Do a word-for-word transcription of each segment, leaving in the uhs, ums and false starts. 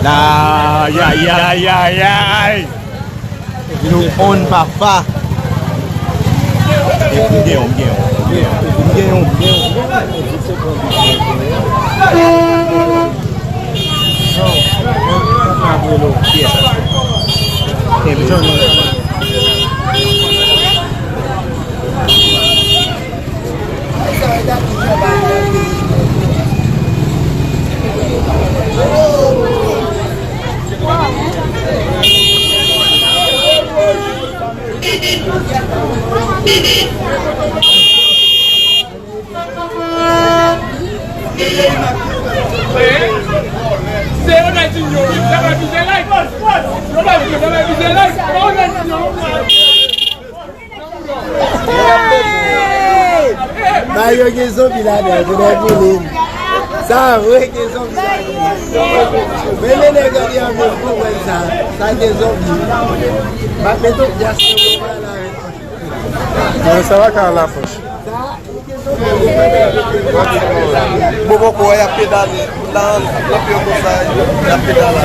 Ay, ay, ay, ay, ay. Nou on papa. M gen yon, m gen yon, m gen yon, m gen yon, m gen yon. Yes. Kenbe. Se Ronaldinho, wi, sa va vize like. Ronaldinho, sa va vize like. Ronaldinho. Ba yo gen zonbi ladan, yo gen zonbi. Sa vre gen zonbi ladan. Men le nèg an li an men pou wè sa. Sa gen zonbi. M ap mete yon dyas nan men la. Non, sa va ka la fòs. Bon, bon, bon, y ap pedale. Nan, nan pye konsa, y ap pedale.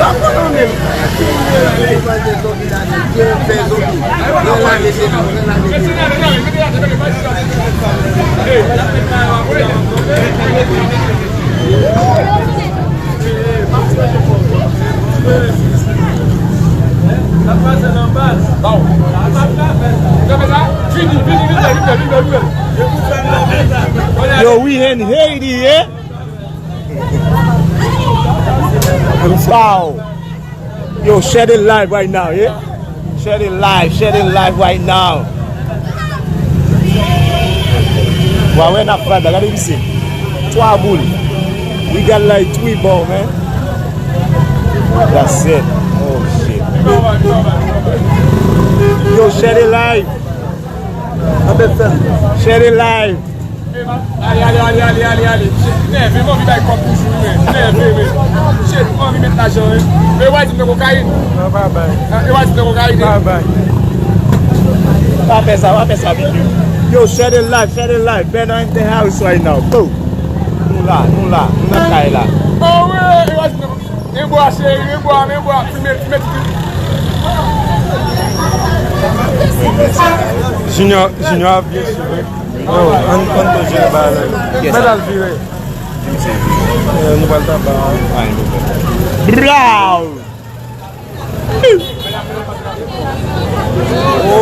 Yo, we in Haiti, yeah? Wow. Yo, share the live right now, yeah? Share the live, share the live right now. Wa wè n ap fè la, gade misye. Twa boul. We got like three ball, man. That's it. Oh, shit. Yo, share the live. Share the live. Ale, ale, ale, ale, ale, ale, ale. Shit, nève, m anvi bay kòb toujou, wi, men. Nève, men. Shit, m anvi met lajan, wi. E w a di m nan kokayin? Non, pa bay. Ah, e w a di m nan kokayin, wi? Pa bay. Pa fè sa, pa fè sa, Bidou. Yo, share the live, share the live. Bernard in the house right now. Go. Nou la, nou la, nou nan kay la. Oh, wi, e w a di m nan kokayin. Men bwa, cheri, men bwa, men bwa. Fimen, fimen, fimen. Junior, Junior ap byen sou, wi. Yo, ann, ann tou jere bagay la. Yes, sir. Mèt al vire. Eh, nou pral taba. Braw! Oh!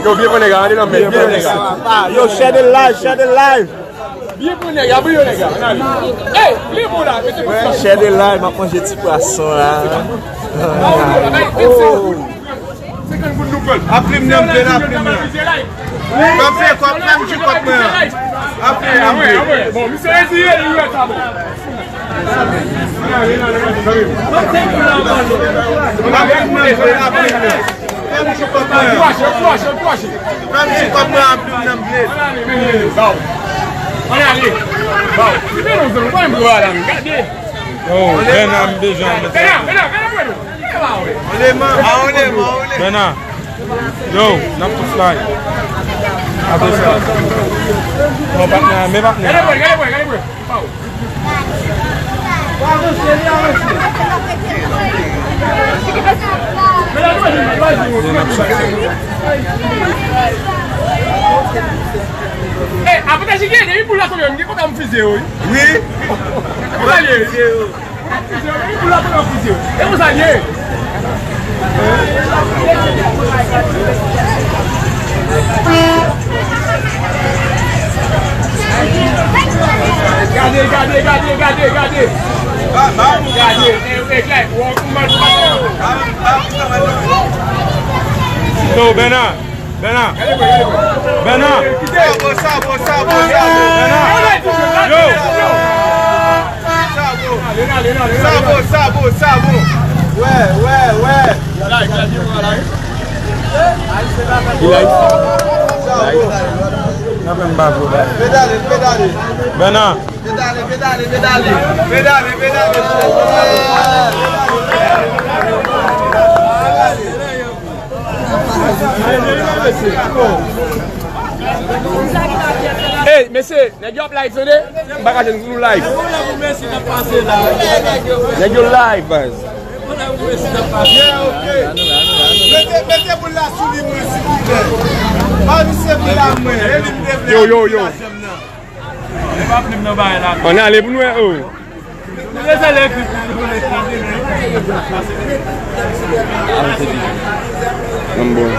Yo, byen pran nèg la, ale nan mèt, byen pran nèg la. Yo, share the live, share the live. Byen pran nèg la, byen nèg la, ann ale. Ey, li bon la, mesye. Share the live, m ap manje ti pwason la. Oh. Ap plim nan m vle la, ap plim nan. M ap fè kòb, menm ti kòb mwen an. Ap plim nan m vle. Bon, misye reziye li, wi, sa bon. Ap plim nan m vle, ap plim nan. Menm ti kòb mwen an. Ankouraje, ankouraje, ankouraje. Menm ti kòb mwen an, ap plim nan m vle. Ann ale, men, men, men. Baw. Ann ale. Baw. Li te nan zòn, ou pa menm dwa la, men. Gade. Oh, Bèna, m bezwen. Bèna, Bèna, Bèna, Bèna. Bèna. Yo, n ap tou fly. Apre sa. Bon, patnè, men patnè. Yo, n ap soti. Ey, avantaj li gen, depi boul la tonbe, m gen kontan m fize yo, wi. Wi. Kontan li ye. Pou la pou la fizye. E konsa l ye. Gade, gade, gade, gade, gade. Gade, e, e, klè, ou, ou mal, ou mal. Yo, Bèna. Bèna. Bèna. Sabo, sabo, sabo, sabo. Bèna. Yo. Sabo. Sabo, sabo, sabo. Wè, wè, wè. Sabo. Pedale, pedale. Bèna. Pedale, pedale, pedale. Pedale, pedale. Ey, mesye, nèg yo ap live, tande? M pa ka jwenn nou live. Nèg yo live, baz. Mete, mete boul la sou li, mwen, silvouplè. Ba misye boul la, mwen. E li m te vle. Yo, yo, yo. Ann ale pou nou wè, oh. Bon, bon.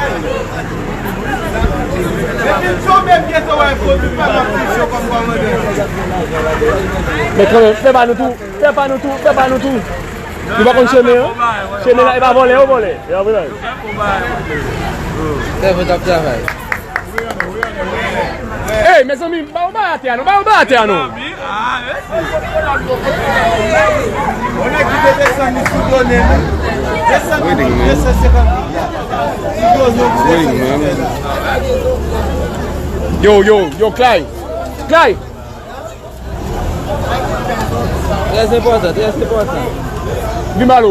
Men kanmenm, fè pa nou tou, fè pa nou tou, fè pa nou tou. Nou pa konn chemen an? Chemen la, e pa vòlè yo vòlè. E pa vòlè. Sèvo t ap travay. Ey, mezanmi, ba yo bay atè a non, ba yo bay atè a non. Yo, yo, yo, Clay. Clay. Trè enpòtan, trè enpòtan. Vin ba l.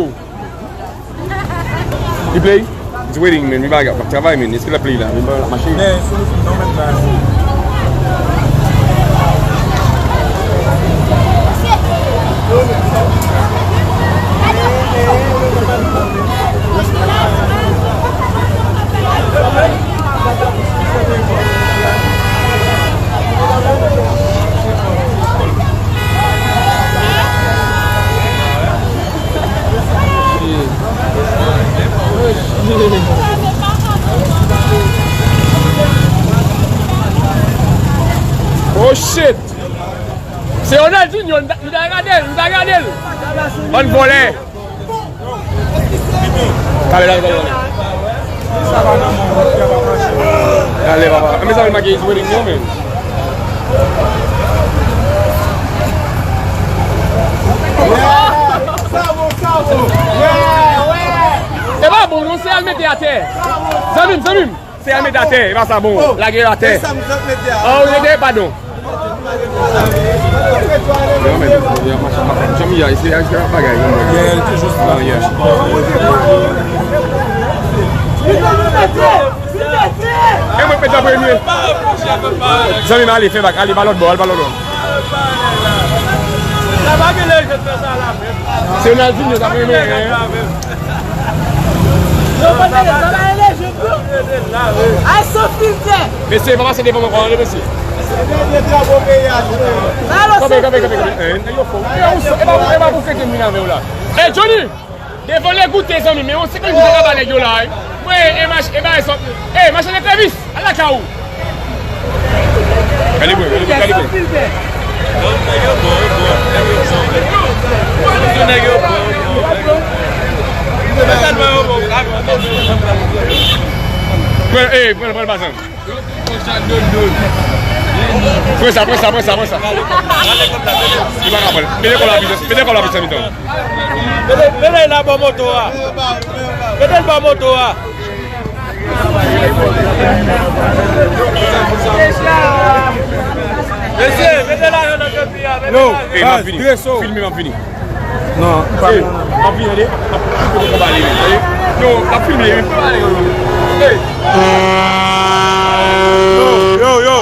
He play? It's waiting, man. Mi bagay, ap travay, man. Èske l ap play la? Mi bagay, l ap mache. Oh shit! Se Ronaldinho, m ta, m ta gade l, m ta gade l. Bann vòlè. Talè, talè, talè, talè. Talè, papa. Mezanmi, m pa gen is wedding non, men. E pa bon non, se al mete atè. Zanmi m, zanmi m. Se al mete atè, e pa sa bon. Lage yo atè. Oh, ou rete, padon. Yo, men, yo, machin, machin, janm ya, isi, isi, bagay, yo, men. Yeah, li te jis la. Ah, yeah. E mwen pèt an premye. Zanmi m ale, fè bak, ale pa lòt bò, ale pa lòt bò. Se Ronaldinho, sa premye, hein. Mesye, pa pase devan mwen ankò, mesye. Kanpe, kanpe, kanpe, kanpe. Eh, nèg yo fò. Eh, ou sou, e pa, e pa pou kete m vin avè w la. Eh, Johnny! Devan le goute, zanmi, men yon senkant jou ka ba nèg yo la, wi. Mwen, e mach-, e bagay sòt. Eh, machann ekrevis! Al lakay ou! Kalibre, kalibre, kalibre. Nèg yo bon, yo bon. Nèg yo bon, yo bon. Pran, eh, pran, pran l pa zanmi. Pran sa, pran sa, pran sa, pran sa. Li pa ka pran. Mete kò la plis, mete kò la plis nan mitan. Mete, mete la bò moto a. Mete l bò moto a. Mesye, mete lajan nan kanpi a, mete lajan. Ey, m ap vini. Filme, m ap vini. Non, m pa vini. M ap vini, tande. M ap koupe konba li, tande. Yo, m ap filme, m ap pale, yo. Ey. Yo, yo, yo.